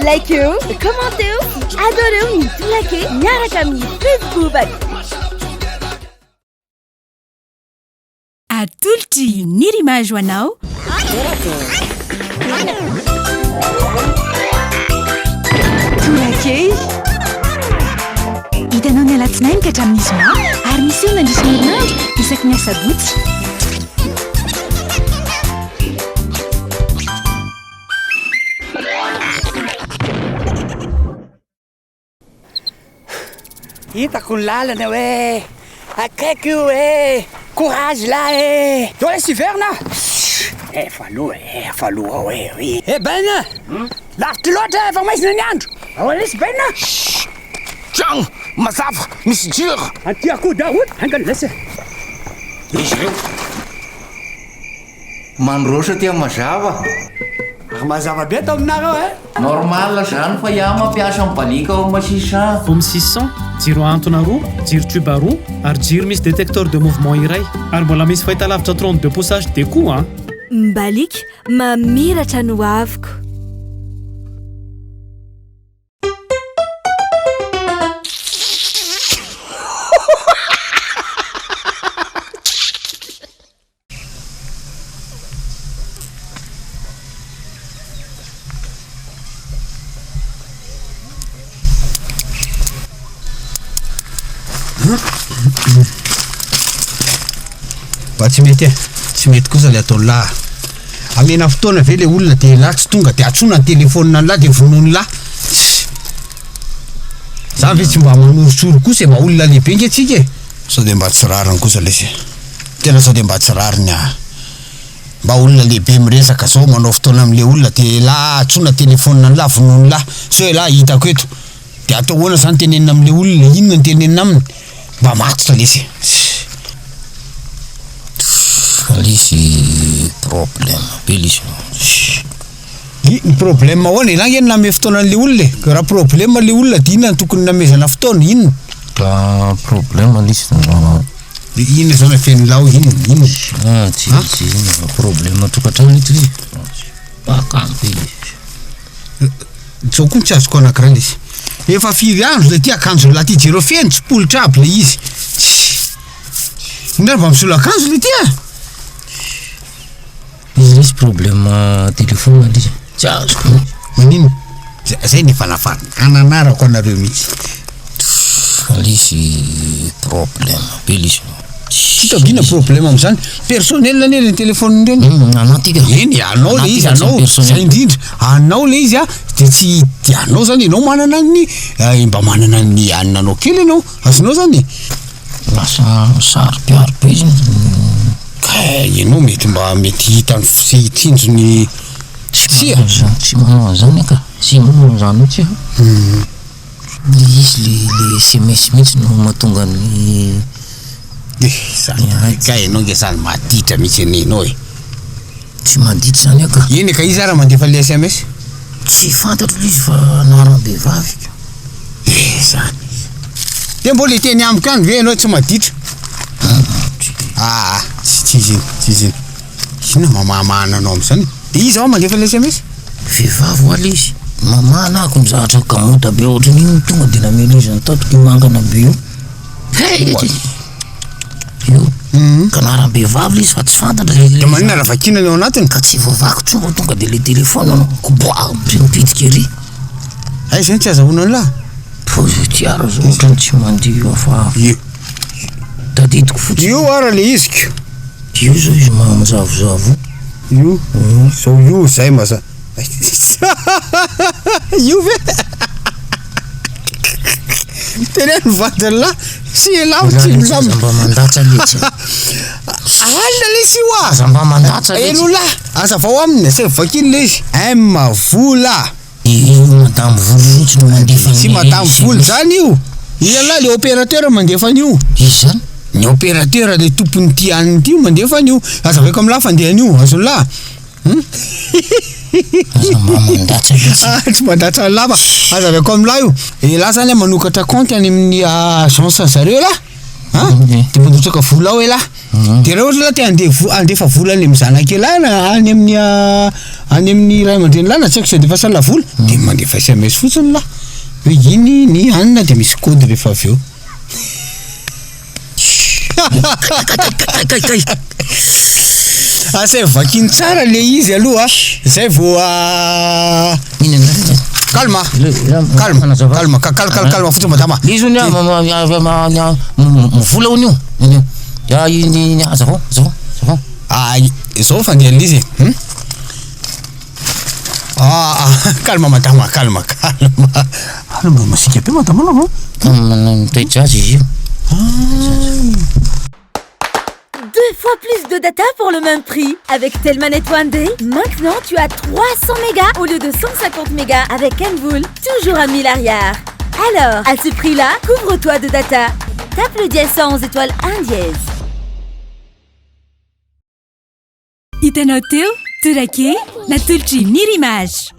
Likeo, commenteo sy adoreo ny Tolake miaraka amin'ny Facebook. Atolotry Nirimage ho anao. Tolakely. Hitanao ny alatsinainy ka hatramin'ny zoma ary miseho nandritra ny herinandro isaky ny asabotsy. Hitako ny lalana hoe akaiky io e! Courage lah e! Zao lesy hiverina ah! Efa aloha e, efa aloha ao e, oui. Eh Ben! Lavitra loatra efa maizina ny andro! Ao lesy Ben! Tragno mazava misy jiro. Aty akoho daholo, haingana lesy e! Izy ireo. Mandroso aty am mazava. Ary mazava be ato aminareo eh! Normal zany fa iah mampiasa mibaliaka ao am 600. Home 600, jiro ahantona roa, jiro tube roa ary jiro misy détecteur de mouvement iray. Ary mbola misy fahitalavitra 32 pouces HD koa an! Mbaliaka, mamiratra ny hoaviko. Mba tsy mety e, tsy mety kosa le ataon'lah a. Amena fotoana ve le olona de elah tsy tonga de antsoina ny telephone an'lah de vonoin'lah. Za ve tsy mba manorosoro kosa e, mba olona lehibe nge tsika e. Sao de mba tsy rariny kosa lesy e. Tena sao de mba tsy rariny ah. Mba olona lehibe miresaka zao manao fotoana amle olona de elah antsoina telephone an'lah vonoin'lah sao elah hitako eto. De atao ahoana zany tenenina amle olona, inona no tenenina aminy? Mba matotra lesy e. Lesy problème be lesy. I, ny problème ahoana? Elah nge no nanome fotoana an'le olona e. Ka raha problème le olona de inona no tokony namezana fotoana? Inona? Ka problème lesy De inona zao no afenin'lah ao? Inona? Inona? Ah, tsy tsy inona fa problème tokantrano ito izy. Bakany be lesy. Zao koa no tsy azoko anakiray lesy. Efa firy andro le ty akanjon'lah ty jereo feno tsipolitra aby le izy. Inona ary mba misolo akanjo le ty a? Izy misy problème téléphone ndry tsy azoko mihitsy. Maninona? Zay zay no efa nafarana, ananarako anareo mihitsy. Lisy problème be lisy. Tsy hitako inona problème amin'izany, personnel anie ireny téléphone ireny. Hum, anao ty ka. Eny, anao le izy, anao, zay indrindra, anao le izy a, de tsy, de anao zany ianao manana ny, mba manana ny anona anao kely ianao, azonao zany e. Lasa saro-piaro be izy. Kay ianao mety mba mety hitany sy hitsinjo ny Tsia! Tsy manao an'izany aho ka, tsy manao an'izany mihitsy aho. Le izy le le sms mihitsy no mahatonga ny Eh, zany kay ianao nge zany maditra mihitsy anie ianao e. Tsy maditra izany aho ka. Eny e, ka iza ary mandefa le sms? Tsy fantatro le izy fa anaram-behivavy ka. Eh, zany. Dia mbola hiteny amiko ihany ve ianao tsy maditra? Aa, tsy tsy izy iny, tsy izy iny. Inona mamahamahana anao amin'izany? Dia iza hoa mandefa ilay sms? Vehivavy hoa le izy. Mamahana ako ny zavatra gamota be ohatran'iny tonga dia namelezany tato io mangana be io. Hey! Io. Ka anaram-behivavy le izy fa tsy fantatra le Dia maninona raha vakiana ny ao anatiny? Ka tsy voavaky intsony fa tonga dia le téléphone no koboahako mipitika ery. Aiza iny tsy azahoana an'lah? Pozy ara zao ohatrany tsy mandio hafahafa. Io. Tadidiko fotsiny. Io ara le izy ko. Io zao izy manjavozavo. Io. Zao io zay maza. Io ve? Teneno vadin'lah sy elah tsy milamina. Mba mandatsa letsy. Alina lesy io ah. Aza mba mandatsa letsy. Elo lah, azavao aminy, asaivo vakiny le izy. M vola. Io madame voly mihitsy no mandefa Tsy madame voly zany io. Ialahy le opérateur mandefa an'io. Iza zany? Ny opérateur le tompon'ity anona ity mandefa an'io. Azavaiko amin'lah fandehan'io, azon'lah. Hum. Aza mba mandatsa mihitsy. Ah, tsy mandatsa an'lah fa azavaiko amin'lah io. Elah zany manokatra compte any amin'ny agence zareo lah. A de mandrotsaka vola ao elah. De raha ohatra elah te handeha vo- handefa vola any amin'ny zanak'elah na any amin'ny any amin'ny ray aman-drenin'lah na tsy haiko izay andefasana vola de mandefa sms fotsiny lah hoe iny ny hanina de misy code rehefa avy eo. Kay kay kay. Asaivo vakiny tsara le izy aloha zay vao Calme calme calme calme calme calme fotsiny madama. Le izy hono vola hono io. Ya iny azavao azavao azavao. Ah zao fandehan'le izy e. Hum. Ah ah calme madama calme calme. Ary mba masiaka be madama anao an. Mitoetra azy izy io. Deux fois plus de data pour le même prix. Avec Telmanet One Day, maintenant tu as 300 mégas au lieu de 150 mégas avec Mvola, toujours à 1000 arrière. Alors, à ce prix-là, couvre-toi de data. Tape le dièse 111 étoile 1 dièse. Hitanao teo, Torakely, natolotry Nirimage.